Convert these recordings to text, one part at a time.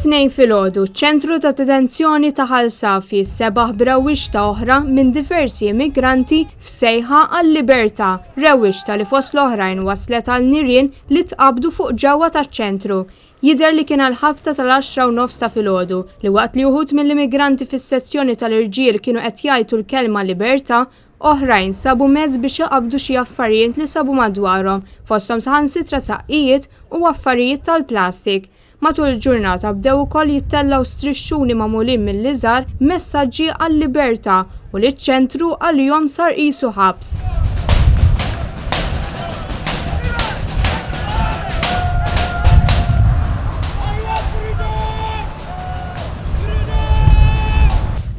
It-Tnejn filgħodu, ċ-ċentru ta' detenzjoni ta' Ħal Safi sebaħ b'rewwixta oħra minn diversi immigranti f'sejħa għal-libertà, rewwixta li fost l-oħrajn wasslet għal nirien li tqabbdu fuq ġewwa taċ-ċentru. Jidher li kien għall-ħabta tal-għaxra u nofs ta' filgħodu li waqt li uħud mill-immigranti fis-sezzjoni tal-irġiel kienu qed jgħajtu l-kelma libertà, oħrajn sabu mezz biex iqabbdu xi affarijiet li sabu madwarhom, fosthom saħansitra saqqijiet u affarijiet tal-plastik. Matul il-ġurnata bdew ukoll jittellgħu strixxuni magħmulin mill-liżar b'messaġġi għal-libertà u li ċ-ċentru għalihom sar qisu ħabs.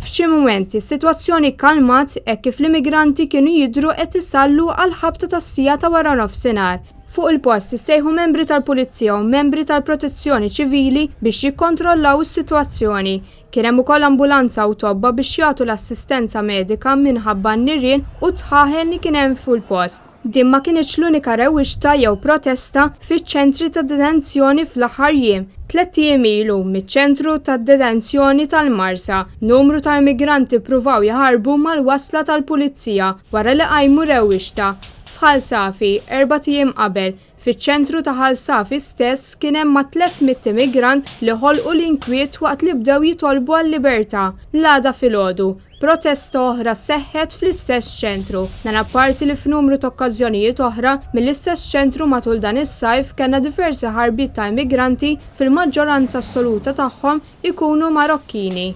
F'xi mumenti s-sitwazzjoni kkalmat hekk kif l-immigranti kienu jidhru qed isallu għall-ħabta tas-siegħa ta' waranofsinhar. Fuq il-post issejħu membri tal-Pulizija u membri tal-Protezzjoni Ċivili biex jikkontrollaw is-sitwazzjoni. Kien hemm ukoll ambulanza u tobba biex jagħtu l-assistenza medika minħabba n-nirien u d-dħaħen li kien hemm fuq il-post. Din ma kinitx l-unika rewwixta jew protesta fiċ-ċentri ta' detenzjoni fl-aħħar jiem. Tlett ijiem ilu, miċ-ċentru ta' detenzjoni tal-Marsa, numru ta' immigranti ppruvaw jaħarbu mal-wasla tal-Pulizija wara li qajmu rewwixta. F'Ħal Safi, erbat ijiem qabel, fiċ-ċentru ta' Ħal Safi stess kien hemm mat-300 immigrant li ħolqu l-inkwiet waqt li bdew jitolbu għal-libertà. L-għada filgħodu, protesta oħra seħħet fl-istess ċentru. Dan apparti li f'numru t'okkażjonijiet oħra, mill-istess ċentru matul dan is-sajf kellna diversi ħarbiet ta' immigranti fil-maġġoranza assoluta tagħhom ikunu Marokkini.